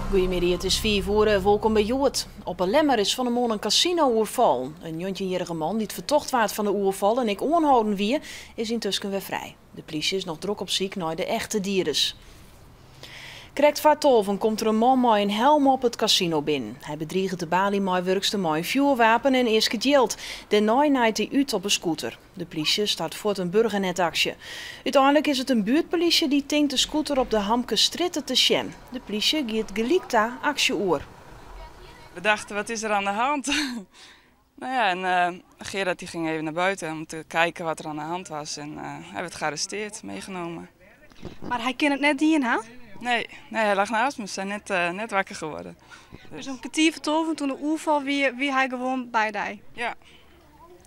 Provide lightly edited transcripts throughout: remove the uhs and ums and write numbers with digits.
Goeiemiddei, it is 5 oere. Wolkom by Hjoed. Op 'e Lemmer is fan 'e moarn in kasino oerfallen. In njoggentjinjierrige man dy't fertocht waard fan de oerfal en ek oanholden wie, is yntusken wer frij. De plysje is noch drok op syk nei de echte dieders. Krekt foar tolven komt der in man mei in helm op it kasino binnen. Hy bedriget de balymeiwurkster mei in fjoerwapen en easket jild. Dêrnei naait hy út op 'e scooter. De plysje start fuort in burgernetaksje. Uteinlik is it in buertpolizje dy't tinkt de scooter op de Hamkestrjitte te sjen. De plysje giet gelyk ta aksje oer. We dachten, wat is er aan de hand? Nou ja, en Gerard die ging even naar buiten om te kijken wat er aan de hand was. En hij werd gearresteerd, meegenomen. Mar hy kin it net dien ha? Nee, nee, hij lag naast me. Ze zijn net wakker geworden. Dus om kertier foar tolven, doe't de oerfal wie, wie hy gewoan by dy? Ja,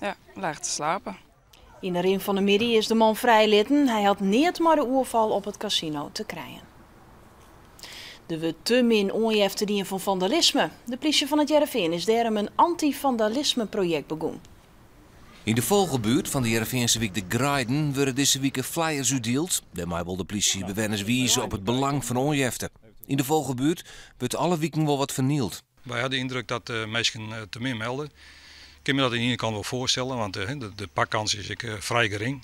ja, we lagen te slapen. Yn de rin fan de middei is de man frijlitten. Hy hat neat mei de oerfal op it kasino te krijen. Der wurdt te min oanjefte dien fan fandalisme. De plysje fan It Hearrenfean is dêrom in anty-fandalisme-projekt begûn. Yn de Vogelbuert fan de Hearrenfeanse wyk De Greiden wurde dizze wike flyers útdield. Dêrmei wol de plysje bewenners wize op it belang fan oanjefte. Yn de Vogelbuert wurdt alle wiken wol wat fernield. Wy ha de yndruk dat de minsken te min melde. Ik kin my dat oan de iene kant wol foarstelle, want de pakkans is ek frij gering.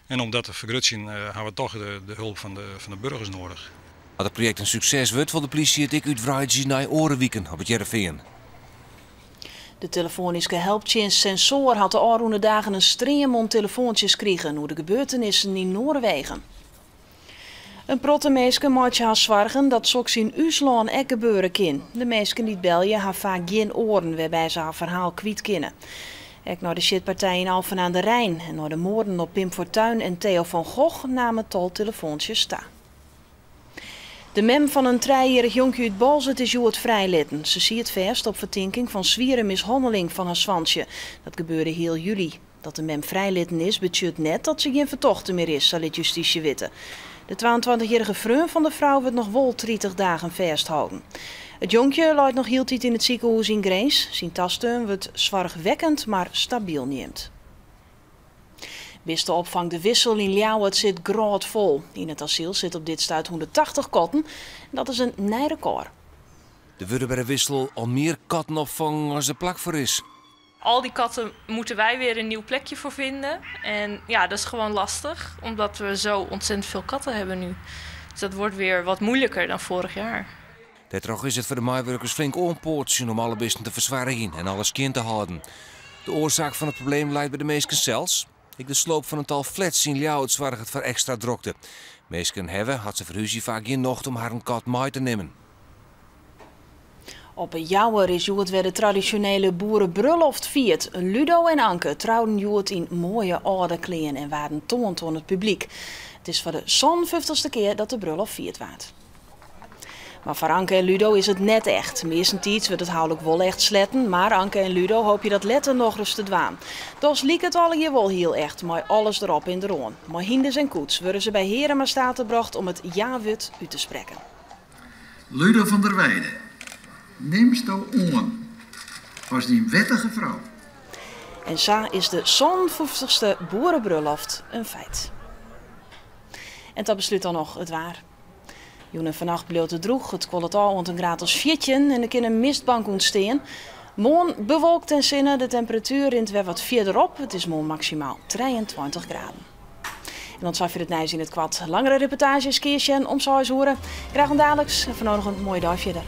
En om dat te fergrutsjen ha we toch de hulp fan de burgers noadich. As it projekt in sukses wurdt, wol de plysje it ek útwreidzje nei oare wiken op It Hearrenfean. De telefoanyske helptsjinst Sensoor hat de ôfrûne dagen in stream oan telefoantsjes krigen oer de gebeurtenissen yn Noarwegen. In protte minsken meitsje har soargen dat soks yn ús lân ek gebeure kin. De minsken dy't belje ha faak gjin oaren wêrby se har ferhaal kwyt kinne. Ek nei de sjitpartij yn Alphen aan de Rijn en nei de moarden op Pim Fortuyn en Theo van Gogh naam it tal telefoantsjes ta. De mem fan in trijejierrich jonkje út Boalsert is hjoed frijlitten. Se siet fêst op fertinking fan swiere mishanneling fan har soantsje. Dat gebeurde heal july. Dat de mem frijlitten is, betsjut net dat se gjin fertochte mear is, sa lit justysje witte. De twaentweintichjierrige freon fan de frou wurdt noch wol 30 dagen fêstholden. It jonkje leit noch hieltyd yn it sikehûs yn Grins. Syn tastân wurdt soarchwekkend, mar stabyl neamd. Biste-opfang De Wissel yn Ljouwert sit grôtfol. Yn it asyl sit op dit stuit 180 katten. Dat is in nij rekôr. Der wurde by De Wissel al mear katten opfongen as der plak foar is. Al die katten moeten wij weer een nieuw plekje voor vinden. En ja, dat is gewoon lastig, omdat we zo ontzettend veel katten hebben nu. Dus dat wordt weer wat moeilijker dan vorig jaar. Dêrtroch is it foar de meiwurkers flink oanpoatsjen om alle bisten te fersoargjen en alles skjin te hâlden. De oarsaak fan it probleem leit by de minsken sels. Ek de sloop fan in tal flats yn Ljouwert soarget foar ekstra drokte. Minsken hawwe, as se ferhúzje, faak gjin nocht om harren kat mei te nimmen. Op 'e Jouwer is hjoed wer de tradisjonele boerebrulloft fierd. Ludo en Anke trouden hjoed yn moaie âlde klean en waarden toand oan it publyk. It is foar de 57ste kear dat de brulloft fierd waard. Mar foar Anke en Ludo is it net echt. Meastentiids wurdt it houlik wol echt sletten, mar Anke en Ludo hoopje dat letter nochris te dwaan. Dochs liket it allegear wol hiel echt, mei alles derop en deroan. Mei hynders en koets wurde se by Herema State brocht om it ja-wurd út te sprekken. Ludo van der Weide, nimsto oan as dyn wettige frou? En sa is de 57ste boerebrulloft in feit. En ta beslút dan noch it waar. Jûn en fannacht bliuwt it drûch, it kuollet ôf oant in graad as 14 en der kin in mistbank ûntstean. Moarn bewolkt en sinne, de temperatuer rint wer wat fierder op, it is moarn maksimaal 23 graden. En dan safier it nijs yn it koart. Langere reportaazjes kinne je sjen om 6 oere. Graach oant daliks en foar no noch in moaie dei fierder.